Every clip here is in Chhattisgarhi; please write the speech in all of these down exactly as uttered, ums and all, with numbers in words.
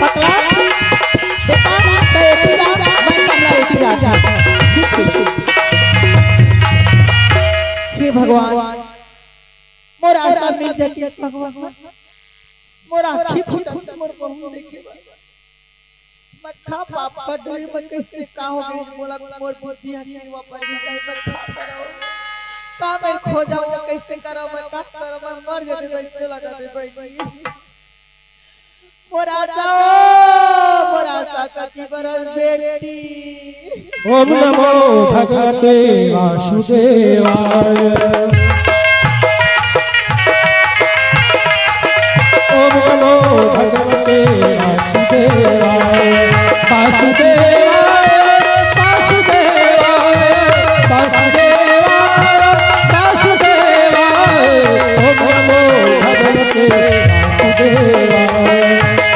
पतला, बेटा, तो एक ही जा, मैं कमला एक ही जा। ठीक, ठीक, ठीक। हे भगवान, मोर आशा मिल जाती भगवान, मोर आँखी फूटत मोर बहू देखे बर। मैं का पाप कर डरे, मैं कइसे का हो गई, मोला मोर बुद्धि ह तीरवा पर गिर गई, मैं का करव? का मेर खोजव, कइसे करव, मैं का करव, मैं मर जाते, मैं अइसे लगा दे बहिनी। मोर आशा, मोर आशा कति बरस बेटी। ओम नमो भगवते वासुदेवाय। ओम नमो भगवते वासुदेवाय। वासुदेवाय, वासुदेवाय, वासुदेवाय, वासुदेवाय। ओम नमो भगवते वासुदेवाय।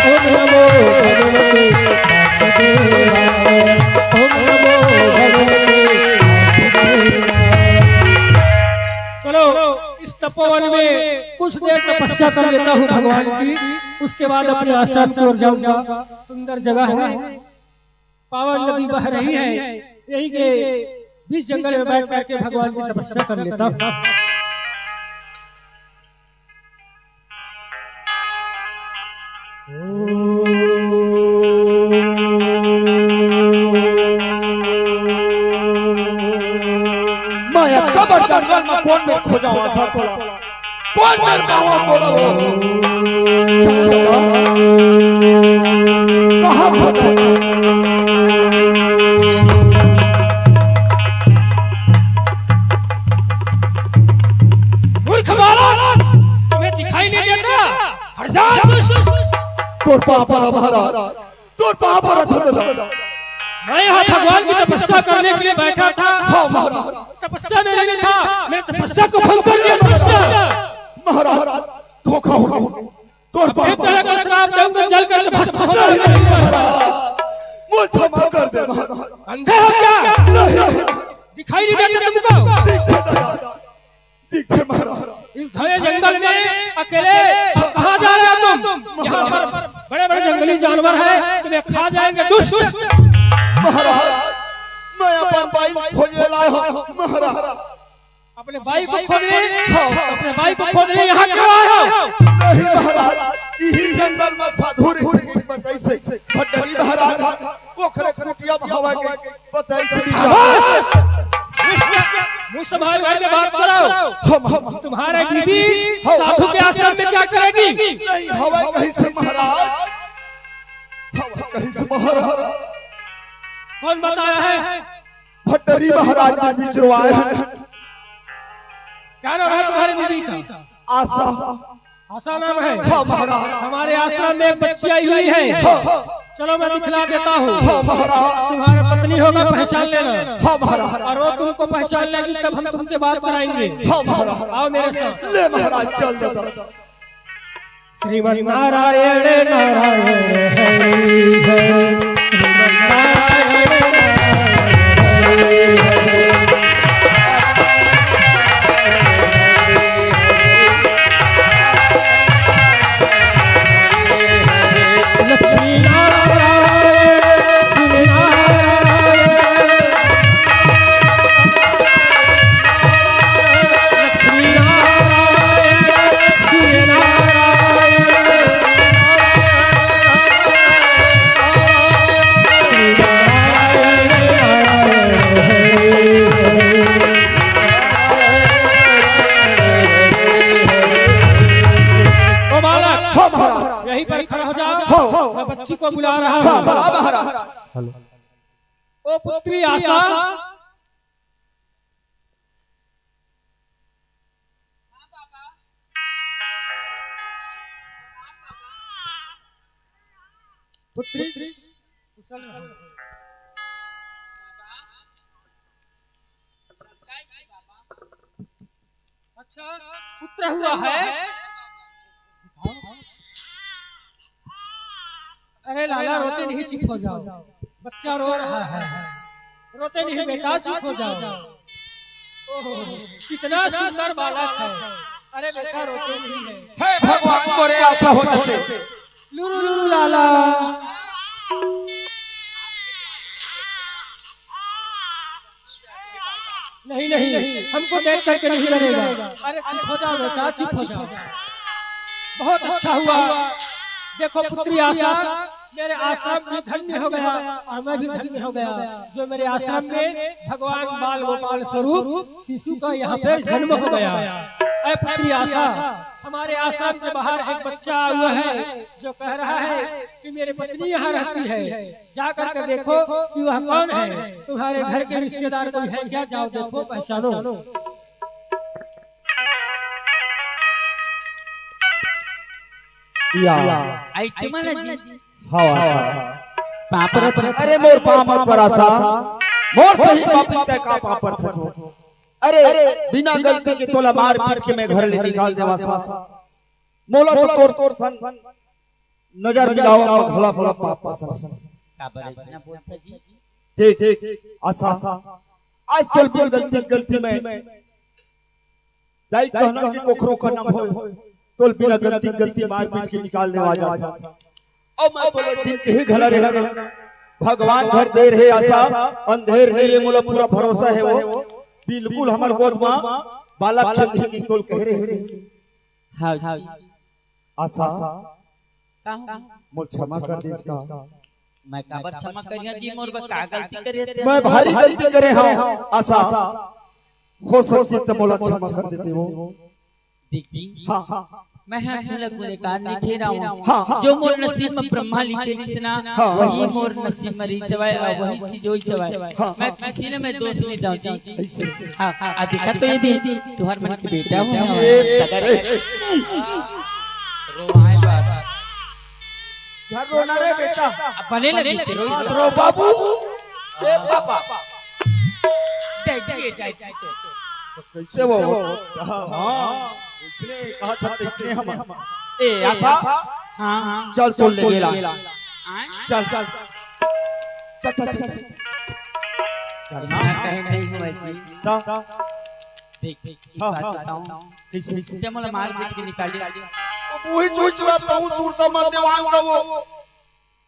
ओम नमो भगवते वासुदेवाय। ओम नमो भगवते वासुदेवाय। चलो, इस तपोवन में कुछ देर तपस्या कर लेता हूँ भगवान की, उसके बाद अपने आश्रम की ओर जाऊंगा। सुंदर जगह है, पावन नदी बह रही है, यहीं के बीच जंगल में बैठ करके भगवान की तपस्या कर लेता हूँ। मैं अतका बड़ जंगल म कोन मेर खोजंव आशा तोला? कोन मेर पावंव तोला वो? चल, चल, कहाँ खोजंव? मूर्ख बालक, तुम्हें दिखाई नहीं देता? हट जा। तोर पाँव परंव महाराज, तोर पाँव परंव दादा। मैं यहाँ भगवान की तपस्या करने के लिए बैठा था। हाँ महाराज। तपस्या में लीन था, मेरी तपस्या को भंग कर दिया। महाराज, धोखा हो गया। तोर पाँव परंव। तेरे को श्राप दूंगा, जल कर भस्म हो जाएगा। नहीं, नहीं, महाराज, मुझे क्षमा कर दे महाराज। अंधे हो क्या? नहीं। दिखाई नहीं देता तुमको? दिखथे दादा, दिखथे महाराज। इस घने जंगल में अकेले कहाँ जा रहे हो तुम? यहाँ पर बड़े-बड़े जंगली जानवर हैं, तुम्हें खा जाएंगे दुष्ट। महाराज, मैं अपन बाई खोजे लाए हंव महाराज। अपने बाई को खोजने, हाँ। अपने बाई को खोजने यहाँ क्यों आए हो? नहीं महाराज, इही जंगल में साधु रहिथे, कइसे भंडरी महाराज, ओकरे कुटिया में हवा के बताइस बीजा। बस! मुंह संभाल करके बात करो। हम, हम, तुम्हारी बीबी हम, हम, साधु के आश्रम में क्या करेगी? नहीं, हवा कइसे महाराज? हवा कइसे महाराज? कौन बताया है? भंडरी महाराज के बीच रवाए हैं। क्या नाम है तुम्हारी बीबी का? आशा। आशा नाम है? हाँ महाराज। हमारे आश्रम में एक बच्ची आई हुई है। हाँ। चलो मैं दिखला देता हूँ। हाँ महाराज। तुम्हारा पत्नी होगा, पहचान लेना। हाँ महाराज। और वो तुमको पहचान लेगी तब हम तुमसे बात कराएंगे। हाँ महाराज। आओ मेरे साथ। ले महाराज, चल दादा। श्रीमन नारायण नारायण हरि हरि। श्रीमन नारायण नारायण हरि हरि। लक्ष्मी नारायण, श्री नारायण, लक्ष्मी नारायण, श्री नारायण, श्री नारायण, नारायण, हरे हरे। ओ बालक, हाँ महाराज। यहीं पर खड़ा हो जाओ। हाँ, हाँ। मैं बच्ची को बुला रहा हूँ। हाँ, हाँ, महाराज। हेलो। ओ पुत्री आशा, पुत्री, कुशल रहो। अच्छा, पुत्र हुआ है? अरे लाला, रोते नहीं, चुप हो जाओ, बच्चा रो रहा है। रोते नहीं बेटा, चुप हो जाओ। ओहो, कितना सुंदर बालक है। अरे बेटा, रोते नहीं है। हे भगवान, मोरे आशा हो जाते। लुरु लुरु लाला। नहीं, नहीं, हमको देख करके नहीं डरेगा। अरे चुप हो जाओ बेटा, चुप हो जाओ। बहुत अच्छा हुआ। देखो पुत्री आशा, मेरे आश्रम भी धन्य हो गया और मैं भी धन्य हो गया, जो मेरे आश्रम में भगवान बाल गोपाल स्वरूप शिशु का यहाँ पर जन्म हो गया। ऐ पुत्री आशा, हमारे आश्रम के बाहर एक बच्चा हुआ है जो कह रहा है कि मेरी पत्नी यहाँ रहती है, जा करके देखो कि वह कौन है, तुम्हारे घर के रिश्तेदार कोई है क्या, जाओ देखो पहचानो। या। आई तुमन जी। हाँ, आशा। पाँव परत हँव। अरे मोर पाँव मत पर आशा। मोर सही पापी तैं का पाँव परथस। अरे बिना गलती के तोला मार पीट के मैं घर ले निकाल देवँव आशा। मोला तो तोर, तोर सन नजर मिलावँव, घला घला पाँव परथँव। काबर अइसना बोलथस जी? देख, देख, आशा, आज तोर बिन गलती, गलती मैं दाई कहना कि कोखरो का नाम होय, तोल बिना गलती, गलती मार पीट के निकाल देवँव आशा। अब मैं तोला एक दिन कहे घला रहे, भगवान घर देर हे आशा, अंधेर नइ हे, मोला पूरा भरोसा हे वो, बिल्कुल हमर गोद मा बालक खेलही तोल कहे रहे। हाँ जी। आशा, का हो? मोला क्षमा कर देस का। मैं काबर क्षमा करिहँव जी, मोर बर का गलती करे हस? मैं भारी गलती करे हँव आशा, हो सकतिस त मोला क्षमा कर देते वो। देख जी, हाँ, हाँ। मैं ह कोई ला गुनहगार नइ ठहरावँव। हाँ, हाँ। जो मोर नसीब म ब्रह्मा लिखे रिहिस ना, हाँ, हाँ। वही मोर नसीब म रिहिस हवय अउ वही चीज होइस हवय। हाँ, मैं हाँ। किसी ला मैं दोष नइ दँव जी। अइसे, अइसे। हाँ, हाँ, आ देखा तो ये दे, तुँहर मन के बेटा हूँ। ये, ए, ए, ए। रोवाए बात। घर रोना रे बेटा। अब बने लगी से रोइस। रो बाबू। ए बाबा। Daddy, daddy. तो कइसे वो? हाँ, इसने कहा था, इसने हम। ए, आशा। हाँ, हाँ। चल, चल, ले गेला। आय? चल, चल। चल, चल, चल, चल। चल, अइसना कहीं नहीं हुआ जी। ता, ता। देख, देख, एक हाँ, बात हाँ। बताऊं? कइसे, कइसे? जब मोला मार पीट के निकाली। वो वही चोई चला था, वो सुरता मत देवान का वो।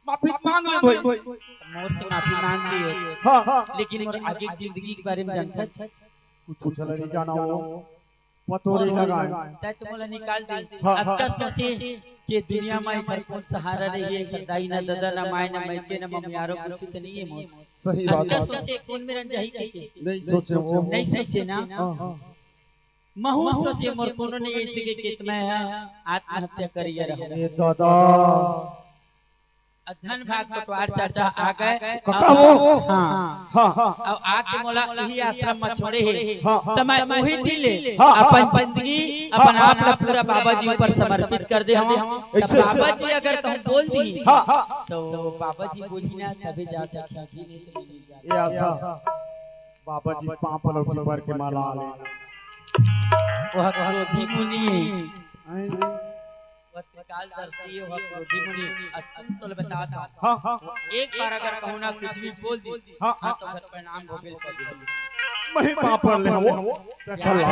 माफी मांग ले भाई। मोर से माफी मांग लियो। हाँ, हाँ। लेकिन मोर आगे के जिंदगी के बारे में जानथस? कुछ चला नहीं जाना वो। पतोरे लगाए। तै तो मोला निकाल दे। हाँ, हाँ। अतका सोचे के दुनिया म एकर कोन सहारा रही, एकर दाई ना ददा ना माय ना मइके ना ममियारो कुछ तो नहीं है मोर। सही बात अतका है। सोचे कोन मेरन जाही कहिके। नहीं सोचे वो। नहीं सोचे ना। हाँ, हाँ। महू सोचे मोर कोनो नहीं ऐसे के कितना है आत्महत्या करिया रहा। ए दादा। अउ धन भाग पटवार चाचा आ गए। कका हो? हाँ। हाँ, हाँ। अउ आके मोला इही आश्रम म छोड़े हे। हाँ, हाँ। त मैं उही दिन ले हाँ, हाँ। अपन जिंदगी, हाँ, अपन हाँ। आप ला पूरा बाबा जी ऊपर समर्पित कर दे हँव। त ऐसे, ऐसे। बाबा जी अगर कहूँ बोल दी, हाँ, हाँ। तो बाबा जी बोली ना तबे जा सकती जी, नहीं तो नहीं जा ये आशा। बाबा जी पाँव पलौटी पर के माला ले। वह क्रोधी मुनि है। हैं? वह त्रिकालदर्शी है, वह क्रोधी मुनि। अस्तु तोला बतात हँव। हाँ, हाँ। एक बार अगर कहूँ ना कुछ भी बोल दी, हाँ, हाँ, हाँ। तो घर प्रणाम हो गेल कर दे। मैं ही पाँव पर ले हँव। प्यार से जा,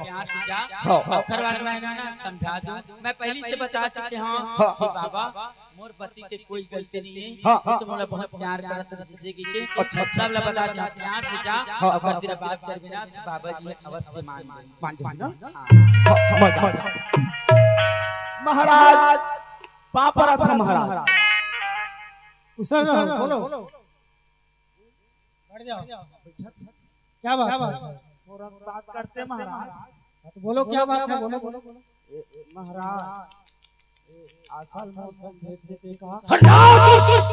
प्यार से जा। हाँ, हाँ। ओकर बाद मैं ना, ना समझा दूँ। मैं पहले से बता चुके हँव हाँ, कि हाँ। बाबा मोर पति के कोई गलती नहीं है। हाँ, हाँ। तो मोला बहुत प्यार करत रहिस हे कहिके। अच्छा, अच्छा। सब ला बता दे, प्यार से जा, हाँ, अउ हाँ। तेरा बात कर बिना बाबा जी अवश्य मान जाएंगे। मान जाएंगे ना? हाँ। हाँ, हाँ, मजा, मजा। महाराज, पाँव परत हँव महाराज। कुशल रहो, बोलो। बैठ जाओ। क्या बात है? थोड़ा बात करते महाराज। हाँ, तो बोलो, क्या बात है? बोलो, बोलो। ए, ए, महाराज, ए, आसल मौसम देख देख के कहा। हट जाओ, दुष्ट!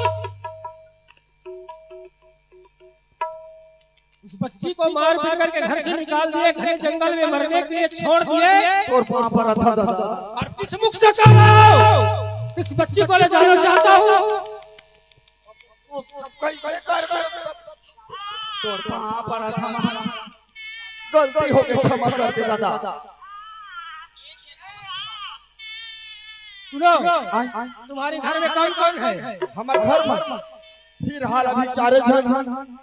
उस बच्ची को मार पीट करके घर से निकाल दिए, घने जंगल में मरने के लिए छोड़ दिए। और पाँव परत हँव दादा। और किस मुख से कह रहे हो? किस बच्ची को ले जाना चाहता हूँ? वो सब कहीं से कर दे। तोर पाँव परत हँव महाराज। गलती हो गई, क्षमा कर दे दादा। सुनो, आय, आय। तुम्हारे घर में कौन कौन है? हमर घर में फिलहाल अभी चारे झन हन।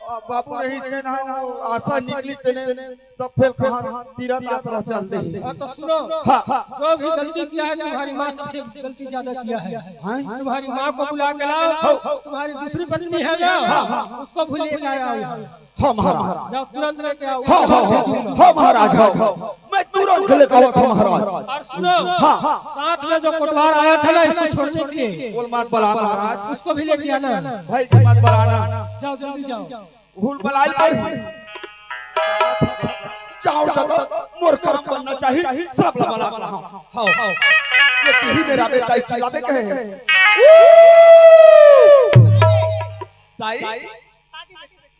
अब बाबू रहिस तेन ह, आशा निकलिस तेने, तब फेर कहाँ तीरथ यात्रा चल दे। हाँ, तो सुनो, हाँ, हाँ। जो भी गलती किया है, तुम्हारी माँ सबसे गलती ज्यादा किया है। हैं? तुम्हारी माँ को बुला के लाओ, हाँ, हाँ। तुम्हारी दूसरी पत्नी है ना, हाँ, हाँ। उसको भी लेकर आओ यहाँ। हाँ महाराज। जाओ, तुरंत लेके आओ। हाँ, हाँ, हाँ, हाँ महाराज, हाँ, हाँ। मैं तुरंत लेके आवत हूँ महाराज। और सुनो, हाँ, हाँ। साथ में जो कोटवार आया था ना, इसको छोड़ने के लिए, बोल मत बुला महाराज। उसको भी लेके आना। भाई, मत बुलाना। जाओ, जल्दी जाओ। भूल बलाइल भाई। जाओ दादा, मोर काम बनना चाहिए, सब ला बला बला। हाँ, हाँ। ये तू ही मेरा बेटा, इस चिल्लावे कहे है। ताई?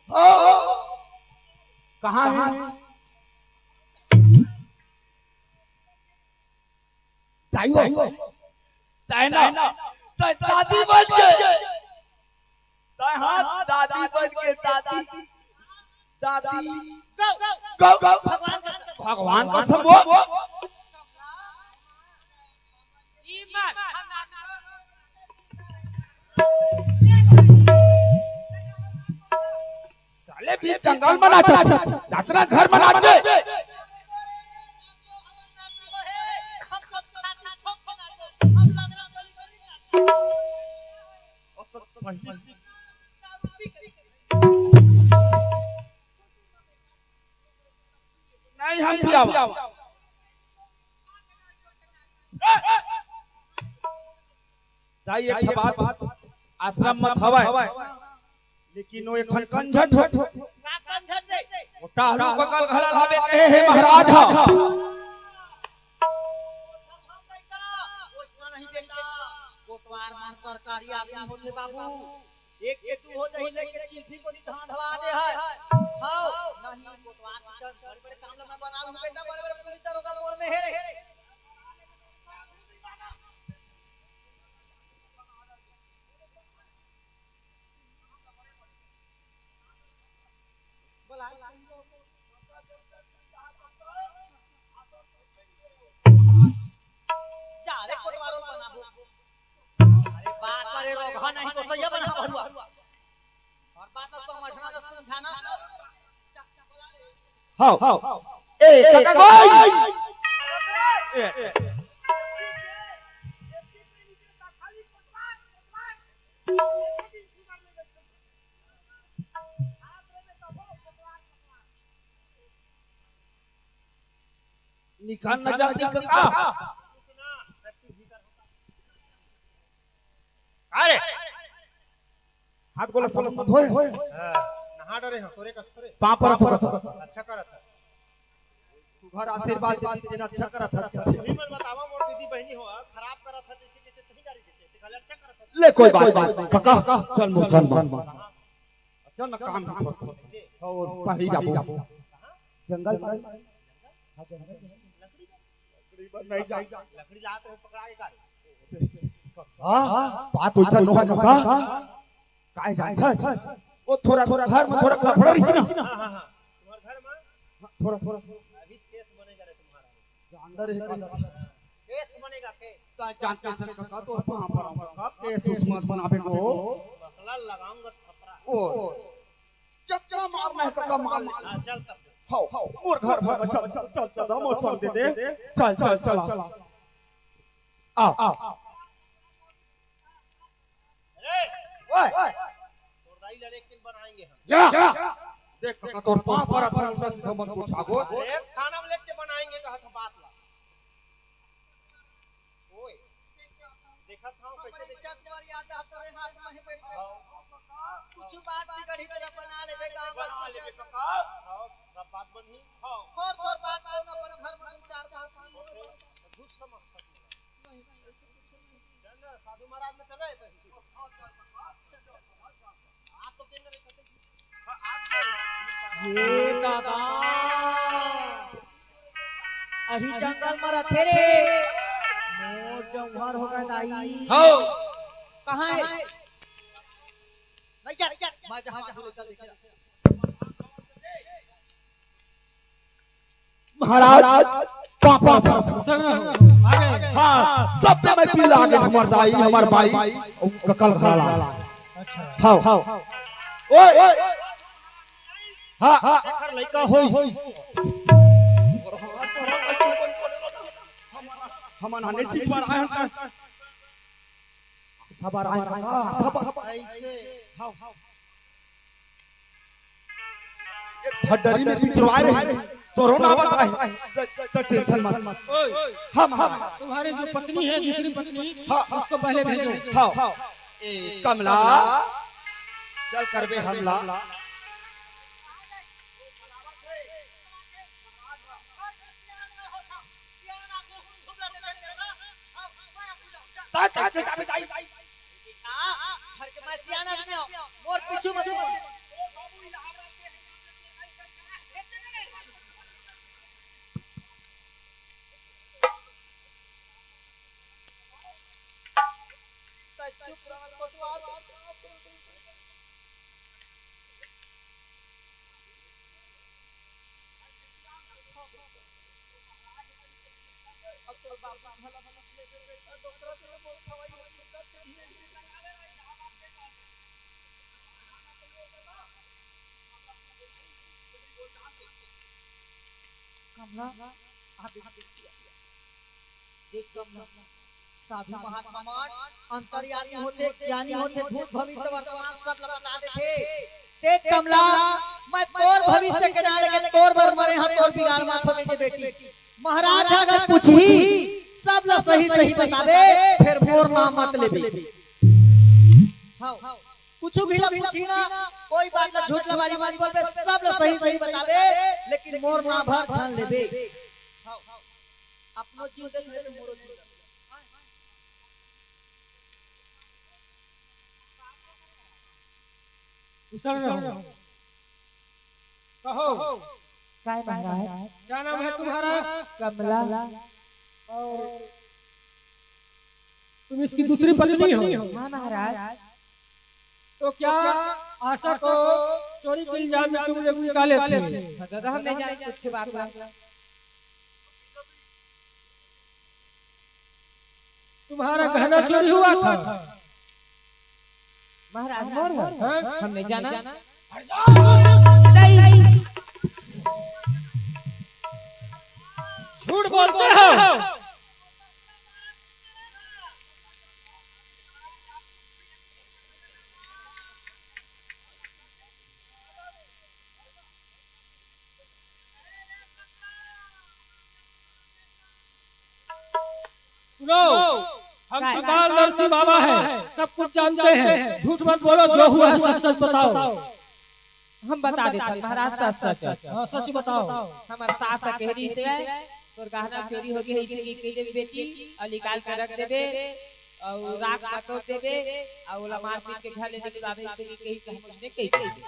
हाँ। कहाँ है? ताई हो। ताई ना। ताई दादी बन के। ताई हाँ, दादी बन के, दादी। दादी। गौ, गौ, गौ। भगवान कसम। भगवान कसम वो। साले बीच जंगल में नाचत, नाचना घर में नाचबे। नहीं हम पियावा। ताई एक ठो बात, आश्रम मत हवय, लेकिन वो एक ठन कंझट हो। का कंझट रे? वो टहलू बगल घला हवे कहे हे महाराज हा। ओसना नहीं बेटा, कोटवार मन सरकारी आदमी होथे बाबू। एक के दू हो जाही, लेके चिट्ठी को नहीं धांधवा दे है। हाव, नहीं कोटवार के चल, बड़े बड़े काम ला मैं बना लूं बेटा, बड़े बड़े पुलिस दरोगा मोर में हे रे। जा रे कोटवार बनाबो। अरे बात करे रोगहा नहीं तो सही बना भरुआ। और बात तो समझना तो समझाना। हाव, हाव। ए, काका गोई। ए, ए। निकाल न जाती काका। अरे हाथ गोला साबुन मत होए। हाँ, नहा डरे हो, तोरे कस थोरे। पाँव परत हो। अच्छा करत है। सुघर आशीर्वाद दे दीजिए, अच्छा करत है। तुही मन बतावा मोर दीदी बहनी हो, खराब करत है, जैसे जैसे तही गाड़ी देते, ते कहले अच्छा करत है। ले कोई बात नहीं, काका, चल मोर संग। चल ना काम भी करत है। और पहली जाबो। जंगल में। हाँ, जंगल में। लकड़ी पर नहीं जाई। लकड़ी लात रहे पकड़ा के काहे? हाँ, बात वैसा नोहा काका। काय जानथस? वो थोड़ा, थोड़ा घर में थोड़ा लफड़ा रही ना। हाँ, हाँ, हाँ। तुम्हारे घर में? हाँ, थोड़ा, थोड़ा। अभी केस बनेगा रे तुम्हारा। अंदर ही केस बनेगा, केस। ता जानते से काका तो वहाँ पर आऊंगा। केस उस मत बनावे को। बकला लगाऊंगा थपरा। ओ, जब क्या मारना है काका मार ले। हाँ, चल तब। हाव, हाव, मोर घर भर में चल, चल, चल, चल, हम सब दे दे। चल, चल, चल। आ, आ। अरे, ओए। तोर दाई लड़े एक दिन बनाएंगे हम। या। देख काका तोर पाँव परत हँव, उल्टा सीधा मत पूछा गो। अरे, थाना में लेके बनाएंगे, कहा था बात ला। ओए, देखा था कैसे देखा। इज्जत पर याद आता रे, हाथ में है बैठ के। हाँ। कुछ बात बिगड़ी तो बना लेबे, गाँव बना बस्ती लेबे से। काका। हाँ, सब बात बनही। हाँ। थोर थोर बात कौन अपन घर में दो चार बात। झूठ समझता तू। नहीं, नहीं, ऐसे कुछ नहीं। चल ना, साधु महाराज में चल रहे हैं। ये दादा, अही जंगल में रथे रे। मोर जौहर हो गए दाई। हो। कहाँ है? नहीं जा, नहीं जा। मैं जहाँ, जहाँ, जहाँ, जहाँ। महाराज, पापा था। हाँ, सब पे मैं पीला आगे हमार दाई, हमार बाई, ककल खाला। अच्छा। हाँ, हाँ। ओए, ओए। हाँ, हाँ, एकर लइका होइस। और हाँ, तोरा तो जीवन को हमन, हमन आने चीज पर आए हैं। सबर आए हैं, हाँ, सबर। हाँ, हाँ। भड्डरी में पिछवाए रहे, तोरो ना बताए। त टेंशन मत। ओए, हम, हम। तुम्हारी जो पत्नी है, दूसरी पत्नी, हाँ, हाँ। उसको पहले भेजो। हाँ, हाँ। ए, कमला, चल करबे हमला। ता कैसे जाबे दाई? घर के मैं सियान आदमी हूँ, मोर पीछू मत घूम। चुप रह, कोटवार। अब तोर बाप भला पूछ ले, डोकरा तेरे मोर खवाई हो, छुट्टा तेरी। कमला, आप देख कमला, साधु महात्मा मन अंतर्यामी होथे, ज्ञानी होथे, भूत भविष्य वर्तमान सब ला बता देथे। देख कमला, मैं तोर भविष्य के ना लेके तोर बर मरे हंव, तोर बिगाड़ मत होगे जे बेटी। महाराज ह अगर पूछही, सब ला सही सही बताबे, फेर मोर नाम मत लेबे। हाँ, कुछु भी ला पूछही ना, कोई बात ला झूठ ला बाजी मत बोलबे, सब ला सही सही बताबे, लेकिन मोर नाम भर झन लेबे। हाँ, अपनो जीव देख लेबे, मोरो जीव। कुशल रहो। कहो। काय महाराज? क्या नाम है तुम्हारा? कमला। और तुम इसकी दूसरी पत्नी हो? हाँ महाराज। तो क्या आशा को चोरी के इल्जाम में तुम लोग निकाले थे? हाँ, गगा, हम नहीं जाने कुछ बात ना। तुम्हारा गहना चोरी हुआ था। महाराज, मोर है। हाँ? हम नहीं जाना। नहीं। झूठ बोलते हो। सुनो, हम काय? त्रिकालदर्शी बाबा हैं, सब कुछ जानते हैं। झूठ मत बोलो, जो हुआ है सच सच बताओ। हम बता देथन महाराज, सच सच। हाँ, सच बताओ। हमर सास ह कहि रिहिस हे, तोर गहना चोरी होगे हे, अइसे कहि देबे बेटी, अउ निकाल के रख देबे, अउ राख बटोर देबे, अउ ओला मार पीट के घर ले निकलवाबे, अइसे कहि के हम उसने कहि देबे।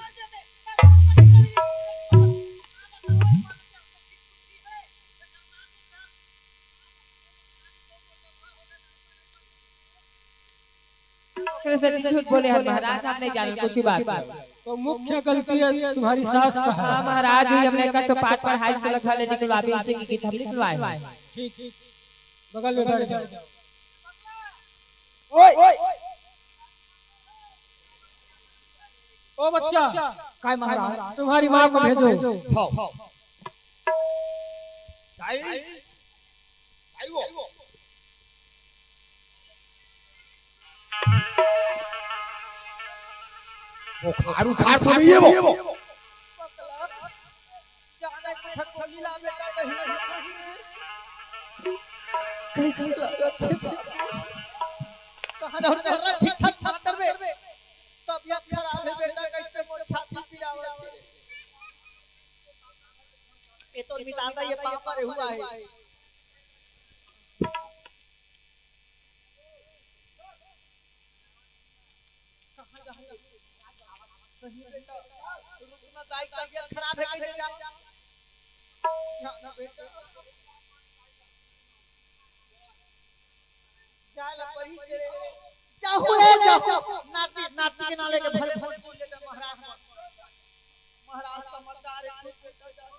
ओकरे से झूठ बोले हन महाराज, हम नहीं जाने कुछ बात। तो मुख्य गलती है तुम्हारी सास का है। हाँ महाराज, ये हमने कट पाठ पढ़ाई से लखा ले निकलवा भी, इसे की हम निकलवाए हैं। ठीक, ठीक। बगल में बैठ जाओ। ओए, ओ बच्चा, काय महाराज? तुम्हारी माँ को भेजो। हाँ। दाई, दाई वो। बुखार उखार तो नहीं है वो? जाने कुछ खोली ला बेटा, नहीं है। कैसे लगत है? कहाँ जाऊँ? तेरा छिटक पत्थर में। तबीयत खराब है बेटा, कैसे मोर छाती पिरावत है? ये तो मिटाता, ये पापा रे हुआ है। कहाँ जाऊँ? सही बेटा, रुकना, दाई का तबीयत खराब है, कहीं जाओ। जाना बेटा। जाए ला पड़ी तेरे। जाहू रे, जाहू। नाती, नाती के नाले के भले भले बोल लेता महाराज। महाराज समझदार है, खुद बेटा जाहू।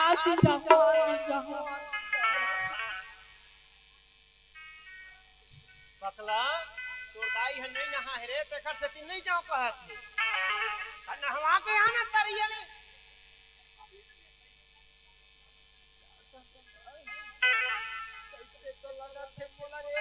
आती जाहू, आती जाहू। पकला, तोर दाई ह नइ नहा हे रे, तेखर सेती नइ जांव कहत हे। त नहवा के आना तरिया ले। कइसे तो लगत हे मोला रे।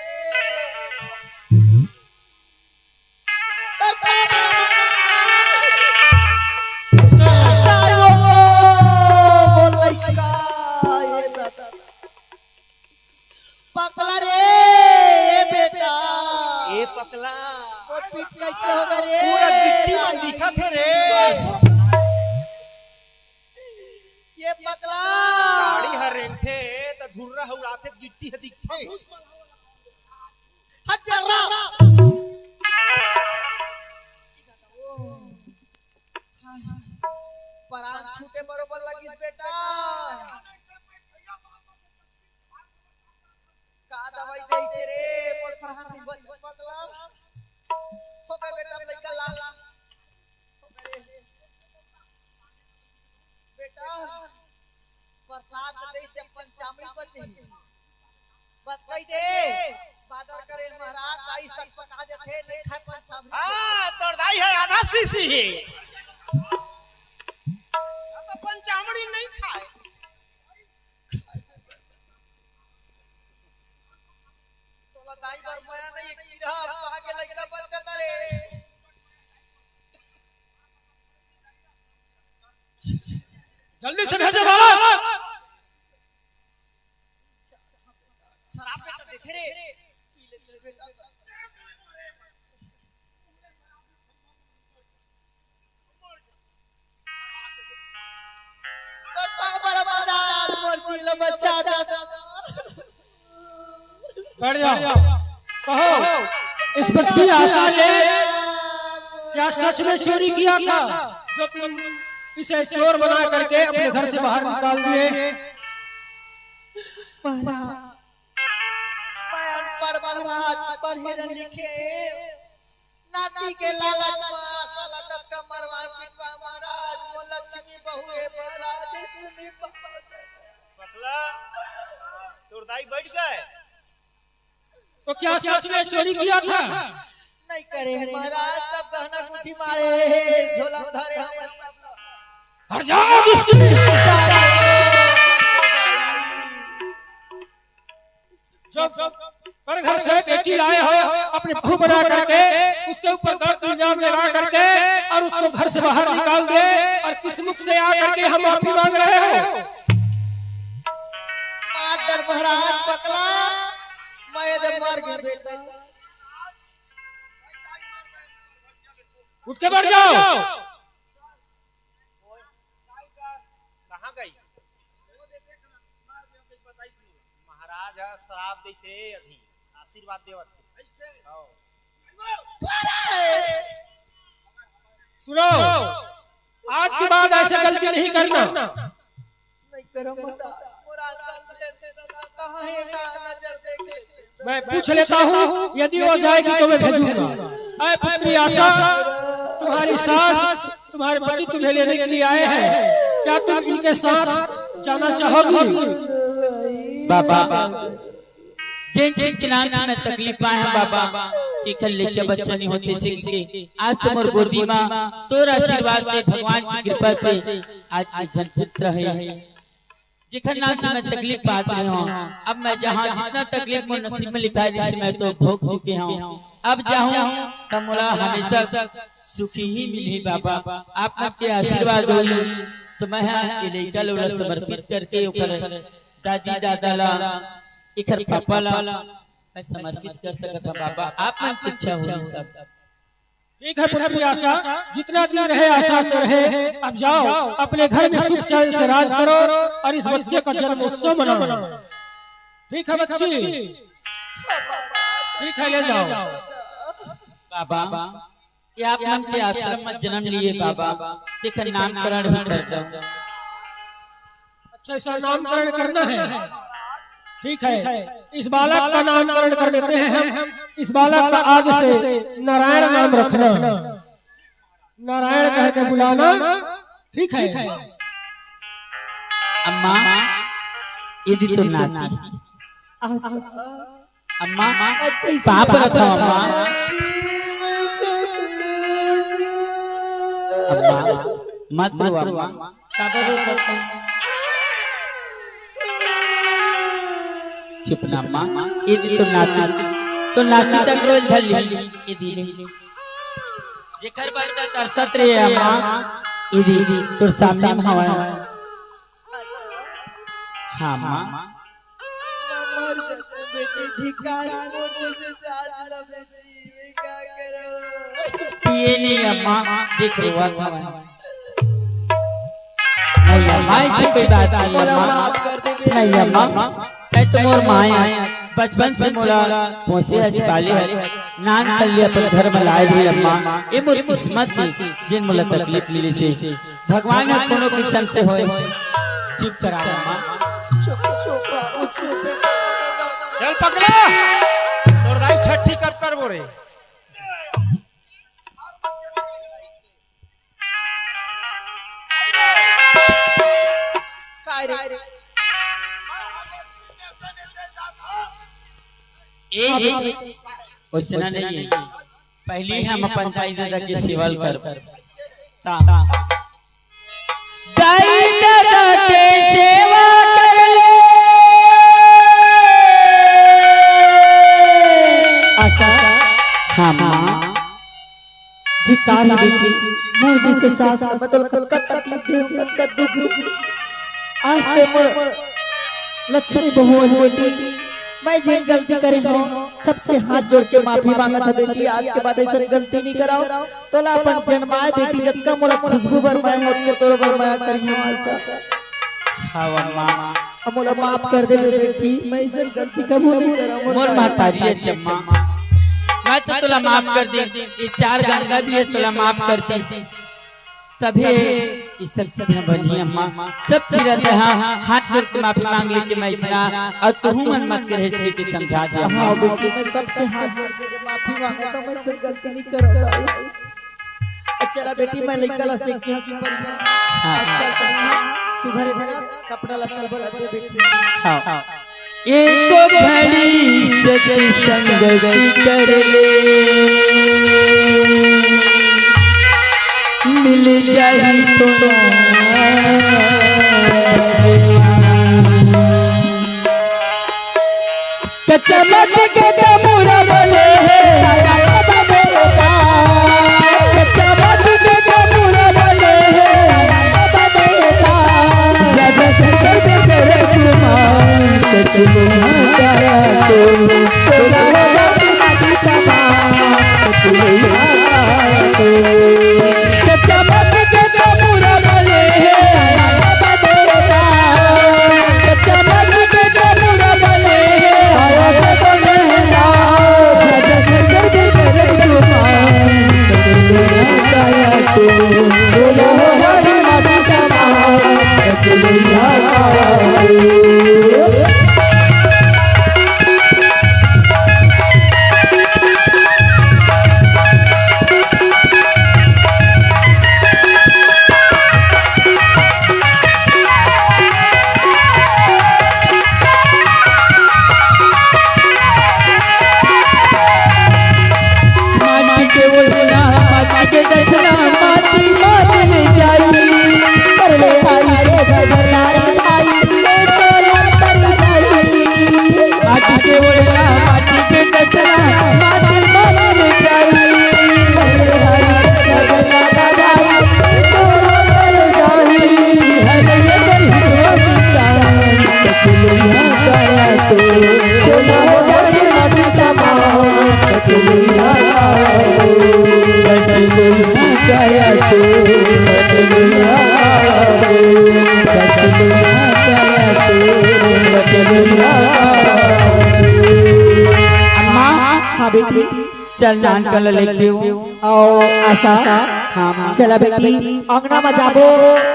पकला रे, ए बेटा। ए पकला। मोर पीठ कइसे हो गे रे? पूरा गिट्टी में दिखत हे रे। ए पकला। गाड़ी ह रेंगथे त धुर्रा ह उड़ाथे, गिट्टी ह दिखथे। हट कर रहा। परान छूटे बरोबर लगिस बेटा। का दवाई देइसे रे, मोर परान बच पकला। हो गे बेटा, लइका लाल। हो गे रे। बेटा, प्रसाद ल देइसे अपन चामड़ी बचे। बत कहि दे, बादर करे महाराज, दाई सक पका देथे, नइ खाय अपन चामड़ी। हाँ, तोर दाई ह आधा शीशी हे। अपन चामड़ी नइ खाय। तोला दाई बर मया नइ हे, कीरा ह आगे लइका बच्चा रे। जल्दी से भेजो बालक। शराब बेटा देथे रे। पी ले, पी ले बेटा। बैठ जाओ। कहो, इस बच्ची आशा ने क्या सच में चोरी किया था, जो तुम इसे चोर बना करके अपने घर से बाहर निकाल दिए? महाराज, मैं अनपढ़ महाराज, पढ़े न लिखे, नाती के लालच में साला दबका मरवा के महाराज, वो लक्ष्मी बहू है महाराज, इसने नहीं पकड़ा। पकला, तोर दाई बैठ गे। तो क्या सच में चोरी किया था? नहीं करे हे महाराज, सब गहना गुठी मारे हे, झोला में धरे हे सब। हट जाओ दुष्ट। जो पर घर से बेटी लाए हो, अपनी बहू बना करके, उसके ऊपर गलत इल्जाम लगा करके और उसको घर से बाहर निकाल दिए, और किस मुख से आ करके हम माफी मांग रहे हो? मार डर महाराज पकला, मैं दे मर गया बेटा। उठ के बैठ जाओ। कहाँ गइस? महाराज ह श्राप देइसे अभी, आशीर्वाद देवत हे। हौ। सुनो, आज के बाद ऐसे गलती नहीं करना। नहीं करो महाराज, मोर आशा से कहाँ है, कहाँ नजर देखे। मैं पूछ लेता हूँ, यदि वो जाएगी तो मैं भेजूंगा। ऐ पुत्री आशा, तुम्हारी सास, तुम्हारे पति तुम्हें लेने के लिए आए हैं, क्या तुम इनके साथ जाना चाहोगी? बाबा, जेन चीज के नाम से मैं तकलीफ पाए हंव बाबा, एखर लइका बच्चा नहीं होते सीख के, आज तो मोर गोदी माँ तोर आशीर्वाद से, भगवान की कृपा से आज एक झन पुत्र है। जेखर नाम से मैं तकलीफ पात रहे हंव, अब मैं जहाँ जितना तकलीफ मोर नसीब में लिखा है, जिसे मैं तो भोग चुके हंव। अब जाहूँ त मोला हमेशा सुखी ही मिलही बाबा। आप मन के आशीर्वाद होही त मैं ह ए लइका ल ओला समर्पित करके ओकर दादी दादा ला, एखर पापा ला मैं समर्पित कर सकत हंव बाबा। आप मन के इच्छा होही तब। ठीक है पुत्री आशा, जितना दिन रहे आशा से रहे। अब जाओ, अपने घर में सुख चैन से राज करो और इस बच्चे का जन्मोत्सव मनाओ। ठीक है बच्ची, ठीक है, ले जाओ। बाबा, ये आप मन के आश्रम में जन्म लिए बाबा, तेखर नामकरण भी कर दो। अच्छा, इसका नामकरण करना है। ठीक है, इस बालक का नामकरण कर देते हैं हम। इस बालक का आज से नारायण नाम रखना, नारायण कह के बुलाना। ठीक है। अम्मा, ये दी तो नाती। अम्मा, पाप रखो अम्मा। मत रो अम्मा। काबर रो करते? चुप ना अम्मा। ये तो नाती, तो नाती तक रोज धर ली। ये दीदी, जेकर बर त तरसत रहे अम्मा, ये दीदी तोर सामने में हवय। हाँ अम्मा। मर जाते बेटी, धिक्कार मोर जैसे सास ला बेटी, मैं का करूं? ये नहीं अम्मा, देख रोवत हवय। नहीं अम्मा, ऐसी कोई बात नहीं अम्मा। नहीं अम्मा, मैं तो मोर माँ आय, बचपन से मोला पोसे हस पाले हस, नान कर ले अपन घर में लाए भी अम्मा। ये मोर किस्मत थी, जेन मोला तकलीफ मिली से। भगवान ह कोनो किसम से होय। चुप करा अम्मा। चुप, चुप, बाबू, चुप। चल पकड़ा। तोर दाई छठी कब करबो रे? काय रे? ए, ए, ओसना नहीं है। पहली हम अपन दाई ददा के सेवा ल करब। ता। दाई ददा के सेवा कर ले। आशा, हाँ माँ। धिक्कार हे बेटी, मोर जैसे सास ला मैं तोला कतका तकलीफ देहूँ, कतका दुख देहूँ। आज ते मोर लक्ष्मी बहू हे बेटी, मैं जेन गलती करे हूँ, सबसे हाथ जोड़ के माफी मांगत हूँ बेटी, आज के बाद ऐसा गलती नहीं कराओ। तोला अपन जन्माए बेटी, जतका मोला खुशबू बर मया, ओतका तोर बर मया करिहूँ आशा। हाँ अम्मा। अब मोला माफ कर दे बेटी, मैं ऐसा गलती कबू नहीं करा। मोर महतारी हे अम्मा, मैं तो तोला माफ कर दे, ये चार गंगा भी हे तोला माफ कर दे। तभे ये सब चीजें बनी अम्मा, सब चीज रहते हैं, हाथ जोड़ के माफी मांग ले के मैं इसना, और तुहू मन मत करे इसके के समझा दे अम्मा। हाँ बेटी, मैं सबसे हाथ जोड़ के माफी मांगता हूँ, मैं सब गलती नहीं करूँगा। चला बेटी, मैं लइका ला सेक के हाँ। अच्छा, अच्छा, सुघर देना, कपड़ा लत्ता बोला दे बेटी। हाँ। एको घड़ी सती संगति कर ले, मिल जाही तो ना। कच्चा मत के दमुरा बने हे, कच्चा मत के दमुरा बने हे, जब से कर दे करे तुम्हार, कच्चा मत के दमुरा बने हे। माटी के ओढ़ना, माटी के दसना, माटी माटी में जाई। कर ले भाई रे भजनारी भाई, ले चोला कर जाई। माटी के ओढ़ना, माटी के दसना, माटी माटी में जाई। कर ले भाई रे भजनारी भाई, ले चोला कर जाई। हर नगर हिटवा मिटाई। अम्मा, हाँ बेटी। चल नान कल लेके आओ। आशा, हाँ, माँ। चला बेटी, अंगना में जाबो,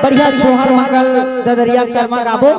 बढ़िया छोहर मंगल ददरिया करमा गाबो।